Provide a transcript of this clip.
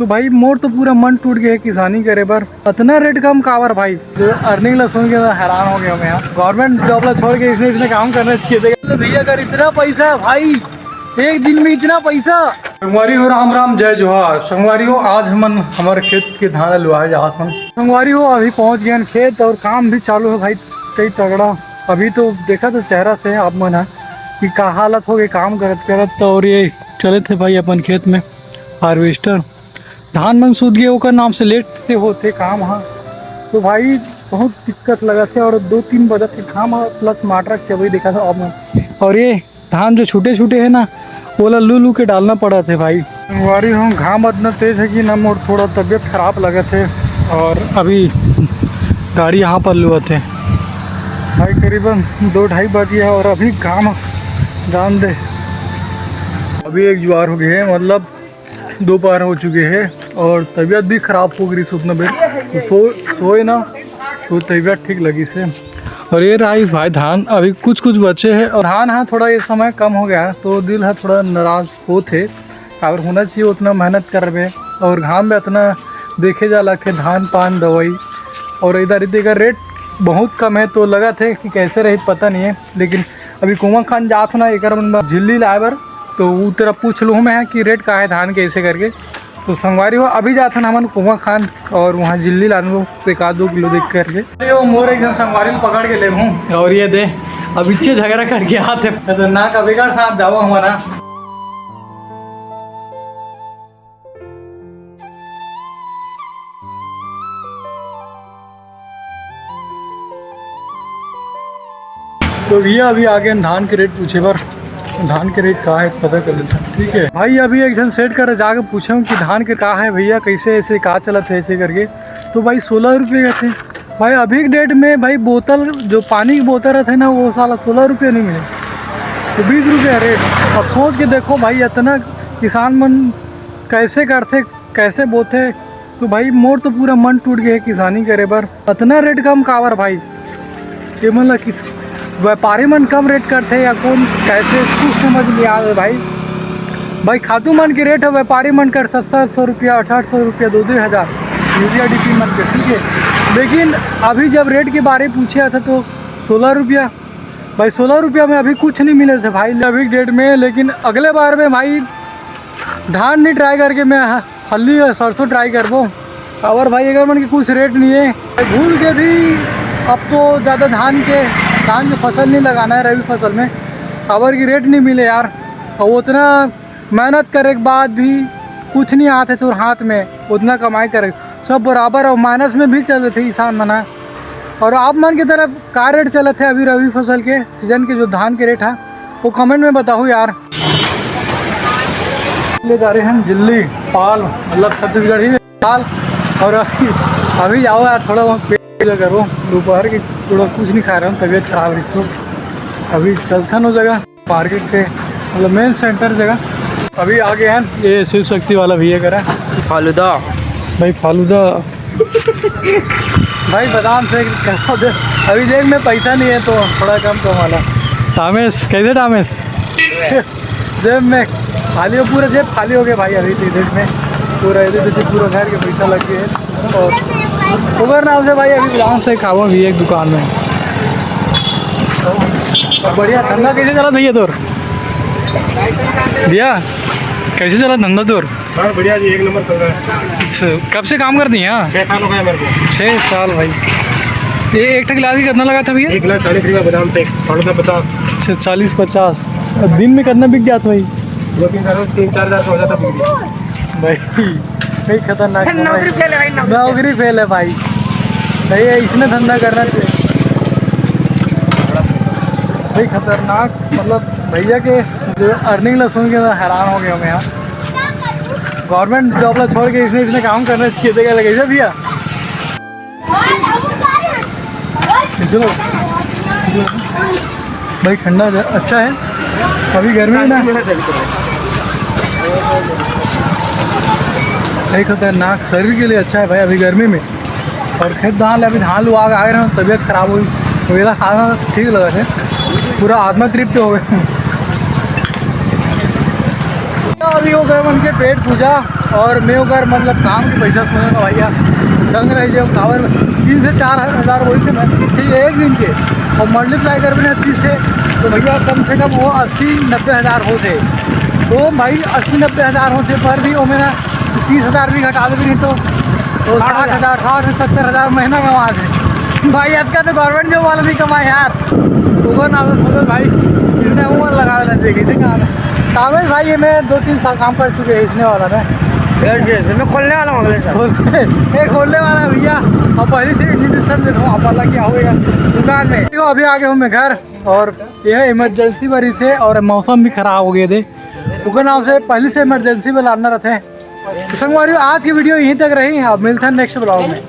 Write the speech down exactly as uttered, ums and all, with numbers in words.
तो भाई, मोर तो पूरा मन टूट गया है किसानी करे बर। अतना रेट कम काबर भाई? जो अर्निंग ला सुन के मैं हैरान हो गया हूँ यार। गवर्नमेंट जॉब ला छोड़ के इसने, इसने काम करना चाहिए था। तो भैया, अगर इतना पैसा है भाई, एक दिन में इतना पैसा। संगवारी हो, राम राम, जय जोहार। संगवारी हो, आज हमन हमर खेत के धान लुआए जात हन। संगवारी हो, अभी पहुंच गए हन खेत और काम भी चालू है भाई, कई तगड़ा। अभी तो देखा तो चेहरा से आप मन ह कि का हालत हो गई काम करत करत। तो और ये चले थे भाई अपन खेत में हार्वेस्टर। धान मन सूत गए, ओकर नाम से लेट से होते काम ह। तो भाई, बहुत दिक्कत लगत हे और दो तीन बजत के काम ह, प्लस माटरा के चबई देखा था अब। और ये धान जो छोटे छोटे है ना, ओला लू लू के डालना पड़त हे भाई। संगवारी हो, घाम अतना तेज है कि ना मोर थोड़ा तबीयत खराब लगत हे। और अभी गाड़ी यहाँ पर लुअत हे भाई, करीबन दो ढाई बज गया है और अभी घाम जान दे। अभी एक जुआर हो गया है, मतलब दोपहर हो चुके हैं और तबीयत भी खराब हो गई उतना बेर। तो सो सोए ना, तो तबीयत ठीक लगी से। और ये रहा इस भाई धान, अभी कुछ कुछ बचे हैं और धान, हाँ, थोड़ा ये समय कम हो गया, तो दिल है थोड़ा नाराज होत हे। और होना चाहिए, उतना मेहनत करबे और घाम में इतना देखे जा लगे धान पान दवाई। और इधर, इधर रेट बहुत कम है, तो लगत हे कि कैसे रही पता नहीं है। लेकिन अभी कुआं खान जात हो ना, एक झिल्ली लाए बर, तो उ तरफ पूछ लूँ मैं कि रेट का है धान के, ऐसे करके। तो संगवारी हो, अभी जात हन हमन कुआं खान और वहाँ झिल्ली लान लो एक आध दो किलो देख करके। अरे वो मोर एकदम संगवारी ल पकड़ के ले हूँ। और ये दे, अब इच्छे झगड़ा करके आते, खतरनाक। अभी कर साथ जाओ हमारा। तो भैया, अभी आगे धान के रेट पूछे बर, धान के रेट का है पता कर लेते हैं, ठीक है भाई। अभी एक झन सेठ कर जाके पूछे हूँ कि धान के का है भैया, कैसे ऐसे का चलत है ऐसे करके। तो भाई, सोलह रुपये का थे भाई। अभी के डेट में भाई, बोतल, जो पानी की बोतल रहते ना, वो साला सोलह रुपये नहीं मिले, तो बीस रुपये रेट। अब सोच के देखो भाई, इतना किसान मन कैसे करते, कैसे बोते। तो भाई, मोर तो पूरा मन टूट गया है किसानी करे बर। इतना रेट कम काबर भाई? ये मन ला किस व्यापारी मन कम रेट करते या कौन, कैसे, कुछ समझ नहीं आ रहा भाई। भाई, खातू मन के रेट है, व्यापारी मन कर सत्तर सौ रुपया, अठारह सौ रुपया, दो दो हज़ार यूरिया डीपी मन के, ठीक है। लेकिन अभी जब रेट के बारे पूछे था तो सोलह रुपया। भाई, सोलह रुपया में अभी कुछ नहीं मिले थे भाई अभी डेट में। लेकिन अगले बार में भाई, धान नहीं ट्राई करके मैं ह-, फल्ली और सरसों ट्राई करबो। और भाई, अगर मन के कुछ रेट नहीं है, भूल के भी अब तो ज़्यादा धान के, धान के फसल नहीं लगाना है रबी फसल में। अबर की रेट नहीं मिले यार, और उतना मेहनत करे के बाद भी कुछ नहीं आते तोर हाथ में, उतना कमाई करे, सब बराबर और माइनस में भी चल रहे थे किसान मना। और आप मन की तरफ का रेट चलत है अभी रबी फसल के सीजन के, जो धान के रेट है, वो कमेंट में बताओ यार। ले जा रहे हैं दिल्ली पाल, मतलब छत्तीसगढ़ ही पाल। और अभी, अभी जाओ यार, थोड़ा बहुत पेट पूजा करो। दोपहर की थोड़ा कुछ नहीं खा रहा हूँ, तबीयत खराब रही तो अभी चलथन हो जगह मार्केट के, मतलब मेन सेंटर जगह। अभी आ गए हैं ये शिव शक्ति वाला भैया करा। फालूदा। भाई, फालूदा। भाई, बादाम से कैसा दे? अभी जेब में पैसा नहीं है तो थोड़ा कम कम वाला। टामेश, कैसे टामेश? जेब में खाली हो, पूरा जेब खाली हो गया भाई। अभी तो जेब में पूरा, इधर से पूरा घर के पैसा लग गए हैं। और उबर नाम से भाई, अभी बादाम से खावा भी एक दुकान में। बढ़िया। धंधा कैसे चला भैया तोर? भैया, कैसे चला धंधा तोर? हाँ, बढ़िया जी, एक नंबर चल रहा है। अच्छा, कब से काम करती हैं यहाँ? छः साल हो गया मेरे को। छः साल भाई। ये एक ठे गिलास की कितना लगा था भैया? एक गिलास चालीस रुपया बादाम से, थोड़ा सा पचास। अच्छा, चालीस पचास। और दिन में कितना बिक जाता भाई? दो तीन हज़ार, तीन चार हज़ार हो जाता बिक्री। भाई, भाई, खतरनाक नौकरी। फेल है भाई, नौकरी। नौकरी फेल है भाई। भाई, इसमें धंधा करना चाहिए भाई, खतरनाक। मतलब, भैया के जो अर्निंग ला सुन के मैं हैरान हो गया हूँ यार। गवर्नमेंट जॉब ला छोड़ के इसने, इसने काम करना चाहिए था, क्या लगे भैया? चलो भाई, ठंडा अच्छा है अभी गर्मी में ना। भाई, खतरनाक, शरीर के लिए अच्छा है भाई अभी गर्मी में। और खेत धान ले, अभी धान लुआ के आ रहे हो, तबीयत खराब हुई, तो ये खाना ठीक लगा थे, पूरा आत्मा तृप्त हो गए। अभी हो गए उनके पेट पूजा। और मैं अगर मतलब काम के पैसा सुने ना भैया, दंग रह जाए। काबर तीन से चार हजार वही से मैं, ठीक है, एक दिन के, और मल्टीप्लाई कर भी ना तीस से, तो भैया कम से कम वो अस्सी नब्बे हजार होते। तो भाई अस्सी नब्बे हजार होते पर भी वो मेरा तीस हजार भी घटा दे नहीं तो, तो साठ हजार, साठ से सत्तर हजार महीना कमा दे। भाई अतका तो गवर्नमेंट जॉब वाला नहीं कमाए यार। ओकर नाम है फजल भाई, इसने वो लगा देना चाहिए, ठीक है। काबिल भाई ये मैं दो तीन साल काम कर चुके हैं इसने वाला में। मैं खोलने वाला हूँ अगले साल। ये खोलने वाला है भैया। और पहले से इंट्रोडक्शन दे दूँ आप वाला क्या होगा दुकान में। तो अभी आ गए हूँ मैं घर, और ये है इमरजेंसी बारिश है और मौसम भी खराब हो गए थे, ओकर नाम से पहले से इमरजेंसी में लाना रहते हैं। तो संगवारी आज की वीडियो यहीं तक रही, अब मिलते हैं नेक्स्ट ब्लॉग में।